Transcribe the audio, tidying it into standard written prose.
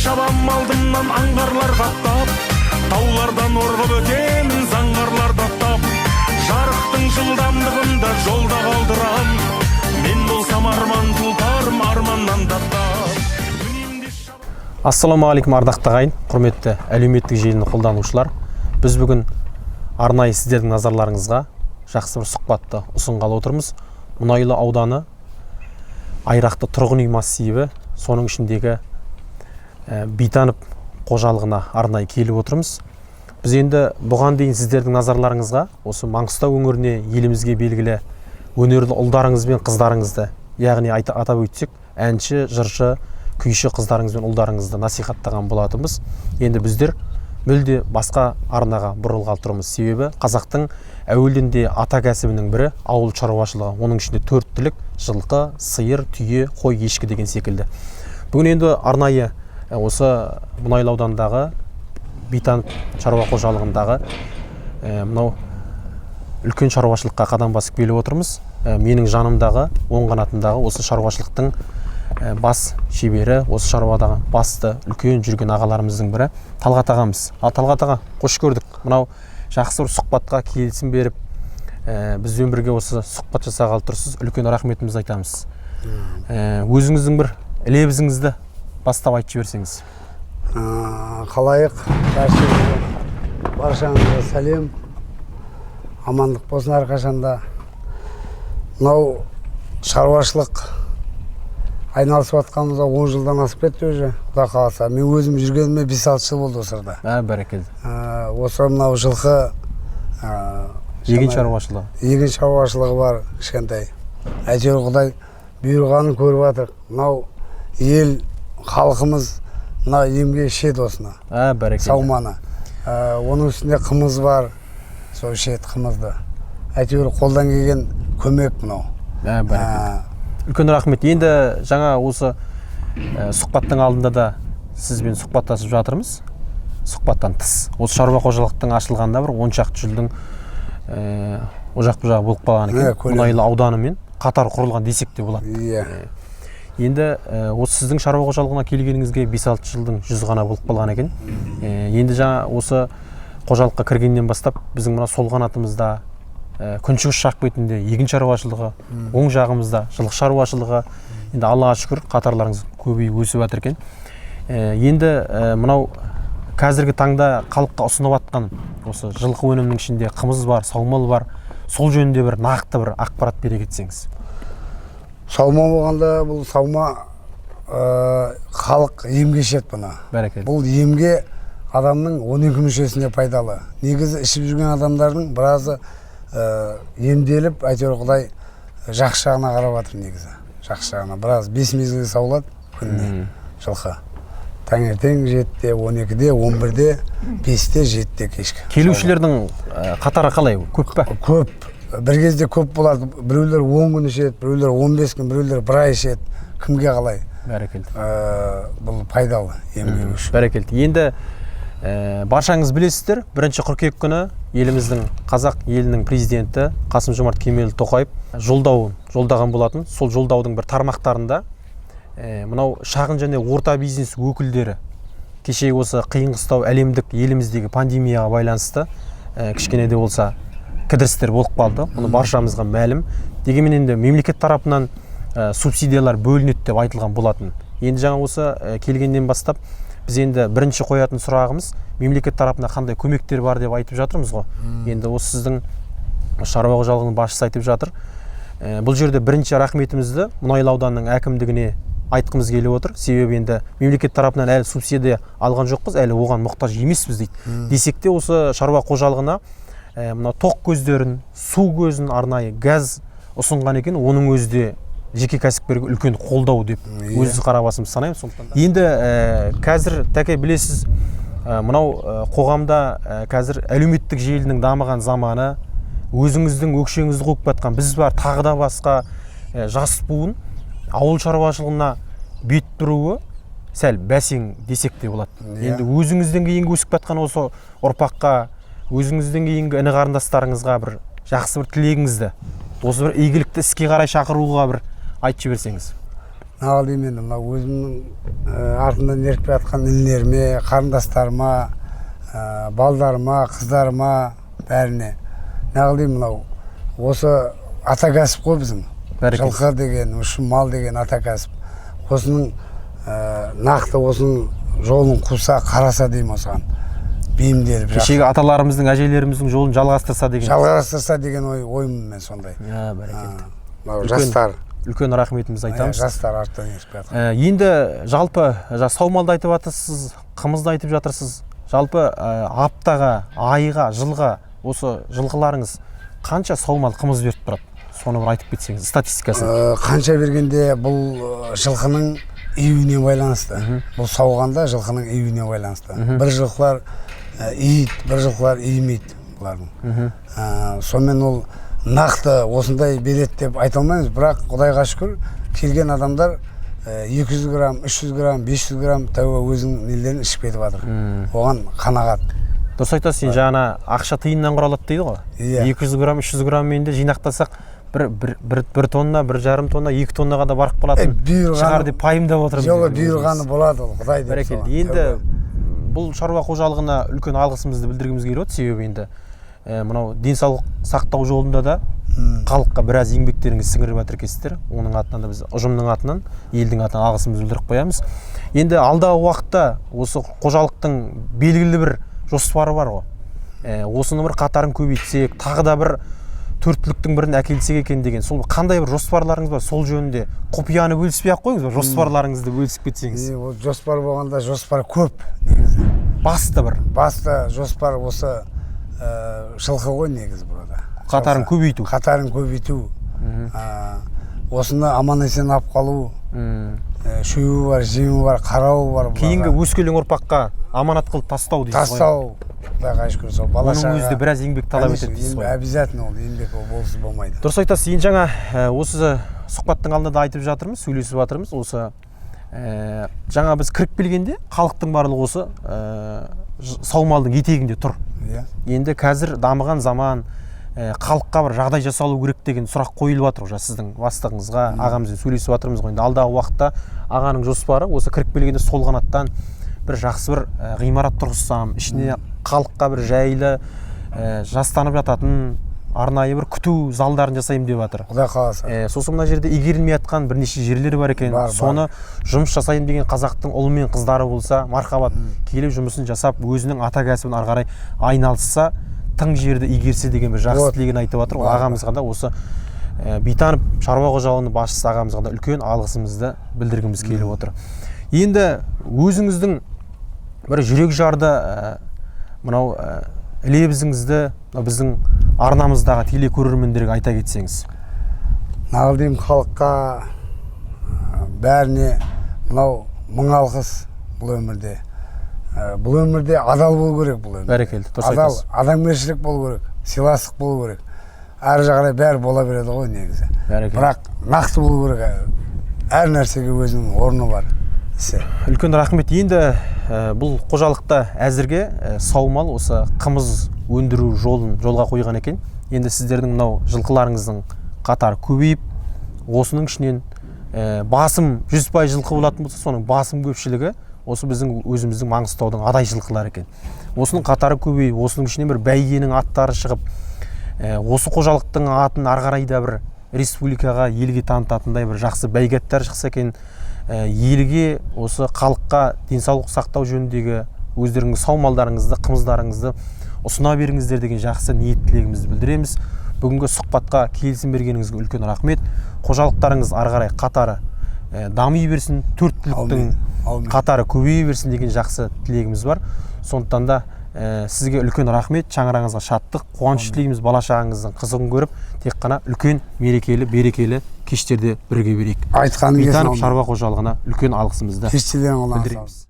Шабам алдымнан аңғарлар қаптап, таулардан орғып өтемін заңғарларды аттап. Жарықтың жылдамдығында жолда қалдырам. Мен болсам арман тұлпарым, арманнан даттап. Ассалаумағалейкум, ардақты ағайын, құрметті әлеуметтік желіні қолданушылар! Біз бүгін арнайы сіздердің назарларыңызға жақсы бір сұхбатты ұсынғалы отырмыз. Мұнайлы ауданы, Айрақты тұрғын үй массиві, соның ішіндегі Битанов қожалығына арнайы келіп отырмыз. Біз енді бұған дейін сіздердің назарларыңызға осы Маңғыстау өңіріне, елімізге белгілі өнерлі ұлдарыңыз бен қыздарыңызды, яғни атап өтсек, әнші, жыршы, күйші қыздарыңыз бен ұлдарыңызды насихаттаған болатынбыз. Енді біздер мүлде басқа арнаға бұрылғалы тұрмыз, себебі қазақтың әуелден де ата кәсібінің бірі ауыл шаруашылығы, оның ішінде төрт түлік: жылқы, сиыр, түйе, қой, ешкі деген секілді. Бүгін енді арнайы осы Мұнайлы ауданындағы Битанов шаруа қожалығындағы мынау үлкен шаруашылыққа қадам басып келіп отырмыз. Менің жанымдағы, оң қанатымдағы осы шаруашылықтың бас шебері, осы шаруадағы басты үлкен жүрген ағаларымыздың бірі Талғат ағамыз. Ал, Талғат аға, қош көрдік! Мынау жақсы бір сұхбатқа келісім беріп, бізбен бірге осы сұхбат жасағалы тұрсыз, үлкен рахметімізді айтамыз. Өзіңіздің бір лебізіңізді бастап айтып жіберсеңіз. Халайық, баршаңызға, баршаңызға сәлем, амандық болсын әрқашанда. Мынау шаруашылық айналысып жатқанымызға 10 жылдан асып кетті уже. Құдай қаласа, мен өзім жүргеніме 5-6 жыл болды осы арада. Ә, бәрекелді! Осы мынау жылқы егін шаруашылығы. Егін шаруашылығы бар кішкентай. Әйтеуір, құдай бұйырғанын көріп жатыр. Мынау ел, халқымыз мына емге ішеді осыны. Ә, бәрекелді! Сауманы. Оның үстінде қымыз бар, сол ішеді қымызды. Әйтеуір, қолдан келген көмек мынау. Ә, бәрекелді! Үлкен рахмет! Енді жаңа осы сұхбаттың алдында да сізбен сұхбаттасып жатырмыз. Сұхбаттан тыс осы шаруа қожалықтың ашылғанына бір 10 шақты жылдың о жақ бұл жағы болып қалған екен. Иә, көлемі. Мұнайлы ауданымен қатар құрылған десек те болады. Иә. Енді осы сіздің шаруа қожалығына келгеніңізге 5-6 жылдың жүзі ғана болып қалған екен. Енді жаңа осы қожалыққа кіргеннен бастап біздің мына сол қанатымызда, күншығыс жақ бетінде егін шаруашылығы, оң жағымызда жылқы шаруашылығы. Енді Аллаға шүкір, қатарларыңыз көбейіп, өсіп жатыр екен. Енді мынау қазіргі таңда халыққа ұсынып жатқан осы жылқы өнімінің ішінде қымыз бар, саумал бар, сол жөнінде бір нақты бір ақпарат бере кетсеңіз. Саума болғанда, бұл саума халық емге ішеді бұны. Бәрекелді! Бұл емге, адамның 12 мүшесіне пайдалы. Негізі, ішіп жүрген адамдардың біразы емделіп, әйтеуір, құдай жақсы жағына қарап жатыр. Негізі, жақсы жағына. Біраз бес мезгіл сауылады күніне жылқы: таңертең 7-де, 12-де, 11-де, 5-те, 7-де кешкі. Келушілердің қатары қалай, көп па? Көп. Бір кезде көп болады. Біреулер 10 күн ішеді, біреулер 15 күн, біреулер бір ай ішеді, кімге қалай. Бәрекелді! Бұл пайдалы емге үшін. Бәрекелді! Енді баршаңыз білесіздер, 1 қыркүйек күні еліміздің, қазақ елінің президенті Қасым Жомарт Кемелұлы Тоқаев жолдауын жолдаған болатын. Сол жолдаудың бір тармақтарында мынау шағын және орта бизнес өкілдері кеше осы қиын қыстау әлемдік, еліміздегі пандемияға байланысты кішкене де болса кідірістер болып қалды, бұны баршамызға мәлім. Дегенмен енді мемлекет тарапынан субсидиялар бөлінеді деп айтылған болатын. Енді жаңа осы келгеннен бастап біз енді бірінші қоятын сұрағымыз: мемлекет тарапынан қандай көмектер бар деп айтып жатырмыз ғой. Енді осы сіздің шаруа қожалығының басшысы айтып жатыр. Бұл жерде бірінші рахметімізді Мұнайлы ауданының әкімдігіне айтқымыз келіп отыр, себебі енді мемлекет тарапынан әлі субсидия алған жоқпыз, әлі оған мұқтаж емеспіз дейді. Десек те, осы шаруа қожалығына мына тоқ көздерін, су көзін, арнайы газ ұсынған екен. Оның өзі де жеке кәсіпкерге үлкен қолдау деп өз қара басым санаймын. Сондықтан да енді қазір, тәке, білесіз, мынау қоғамда қазір әлеуметтік желінің дамыған заманы. Өзіңіздің өкшеңізді қуып жатқан біз бар, тағы да басқа жас буын ауыл шаруашылығына бет бұруы сәл бәсең десек те болады. Енді өзіңізден кейінгі өсіп жатқан осы ұрпаққа, өзіңізден кейінгі іні қарындастарыңызға бір жақсы бір тілегіңізді, осы бір игілікті іске қарай шақыруға бір айтып жіберсеңіз. Нағыл деймін енді, мынау өзімнің артымнан еріп келе жатқан інілеріме, қарындастарыма, балдарыма, қыздарыма, бәріне. Нағыл деймін, мынау осы ата кәсіп қой біздің. Бәрекелді. Жылқы деген, осы мал деген ата кәсіп. Осының нақты осының жолын қуса, қараса деймін осыған. Бейімделіп жақсы. Кешегі аталарымыздың, әжелеріміздің жолын жалғастырса деген. Жалғастырса деген ойым мен сондай. Иә, бәрекелді. Мынау Үлкен жастар. Үлкен рахметімізді айтамыз. Жастар арттан еріп келе жатқан. Енді жалпы жаңа саумалды айтып жатырсыз, қымызды айтып жатырсыз. Жалпы аптаға, айға, жылға осы жылқыларыңыз қанша саумал қымыз беріп тұрады? Соны бір айтып кетсеңіз, статистикасын. Қанша бергенде, бұл жылқының июіне байланысты. Бұл сауғанда жылқының июіне байланысты. Бір жылқылар ииді, бір жылқылар иімейді бұлардың. Сонымен ол нақты осындай береді деп айта алмаймыз, бірақ Құдайға шүкір, келген адамдар 200 грамм, 300 грамм, 500 грамм тәуба өзінің нелерін ішіп кетіп жатыр. Оған қанағат. Дұрыс айтасыз, сен жаңа ақша тиыннан құралады дейді ғой. Иә. 200 грамм, 300 грамммен де жинақтасақ, бір тонна, 1,5 тонна, 2 тоннаға да барып қалатын шығар деп пайымдап отырмыз. Жолы енді бұйырғаны өзіміз. болады ол, Құдай деп Бәрекелді. соған. Енді Тәуба. бұл шаруа қожалығына үлкен алғысымызды білдіргіміз келіп отыр, себебі енді мынау денсаулық сақтау жолында да халыққа біраз еңбектеріңізді сіңіріп жатыр екенсіздер. Оның атынан да біз ұжымның атынан, елдің атынан алғысымызды білдіріп қоямыз. Енді алдағы уақытта осы қожалықтың белгілі бір жоспары бар ғой. Осыны бір қатарын көбейтсек, тағы да бір төрт түліктің бірін әкелсек екен деген, сол қандай бір жоспарларыңыз бар? Сол жөнінде құпияны бөліспей ақ қойыңыз, жоспарларыңызды бөлісіп кетсеңіз. Ол жоспар болғанда жоспар көп негізі. Басты бір. Басты жоспар осы жылқы ғой негізі burada. Қатарын көбейту. Қатарын көбейту. Осыны аман есен алып қалу. Шөбі бар, жемі бар, қарауы бар бұларға. Кейінгі өскелең ұрпаққа аманат қылып тастау дейсіз ғой. Тастау. Құдайға шүкір, сол бала Оның өзі де шаға. біраз еңбек талап Конечно, етеді дейсіз ғой. Обязательно ол еңбек, ол болсыз болмайды. Дұрыс айтасыз. Енді жаңа осы сұхбаттың алдында да айтып жатырмыз, сөйлесіп жатырмыз. Осы жаңа біз кіріп келгенде халықтың барлығы осы саумалдың етегінде тұр. Енді қазір дамыған заман, халыққа бір жағдай жасалу керек деген сұрақ қойылып жатыр уже сіздің бастығыңызға, ағамызбен сөйлесіп жатырмыз ғой. Енді алдағы уақытта ағаның жоспары осы кіріп келгенде сол қанаттан бір жақсы бір ғимарат тұрғызсам, ішіне халыққа бір жайлы жастанып жататын арнайы бір күту залдарын жасаймын деп жатыр. Құдай қаласа. Сосын мына жерде игерілмей жатқан бірнеше жерлер бар екен. Бар, бар. Соны жұмыс жасайын деген қазақтың ұлы мен қыздары болса, мархабат, келіп жұмысын жасап, өзінің ата кәсібін ары қарай айналысса, тың жерді игерсе деген бір жақсы тілегін айтып жатыр. Ол ағамызға да осы Битанов шаруа қожалығының басшысы ағамызға да үлкен алғысымызды білдіргіміз келіп отыр. Енді өзіңіздің бір жүрек жарды мынау лебізіңізді мынау біздің арнамыздағы телекөрермендерге айта кетсеңіз. Нағыл деймін халыққа, бәріне мынау мың алғыс бұл өмірде. Бұл өмірде адал болу керек бұл өмірде. Бәрекелді, дұрыс Адал, айтасыз. адамгершілік болу керек, сыйластық болу керек. Әрі жағдай бәрі бола береді ғой негізі. Бәрекелді. Бірақ нақты болу керек. Әр нәрсеге өзінің орны бар. Ісі. Үлкен рахмет. Енді бұл қожалықта әзірге саумал осы қымыз өндіру жолын жолға қойған екен. Енді сіздердің мынау жылқыларыңыздың қатары көбейіп, осының ішінен басым 100% жылқы болатын болса, соның басым көпшілігі осы біздің өзіміздің Маңғыстаудың адай жылқылары екен. Осының қатары көбейіп, осының ішінен бір бәйгенің аттары шығып, осы қожалықтың атын ары қарай да бір республикаға, елге танытатындай бір жақсы бәйге аттар шықса екен. Елге, осы халыққа денсаулық сақтау жөніндегі өздеріңіздің саумалдарыңызды, қымыздарыңызды ұсына беріңіздер деген жақсы ниет тілегімізді білдіреміз. Бүгінгі сұхбатқа келісім бергеніңізге үлкен рахмет. Қожалықтарыңыз ары қарай қатары дами берсін, төрт түліктің Аумин. Аумин. қатары көбейе берсін деген жақсы тілегіміз бар. Сондықтан да сізге үлкен рахмет, шаңырағыңызға шаттық, қуаныш тілейміз, бала шағаңыздың қызығын көріп, тек қана үлкен мерекелі, берекелі кештерде бірге берейік. Айтқаның келсін, Битанов аумин. шаруа қожалығына үлкен алғысымызды Кештелерің Аллаға білдіреміз.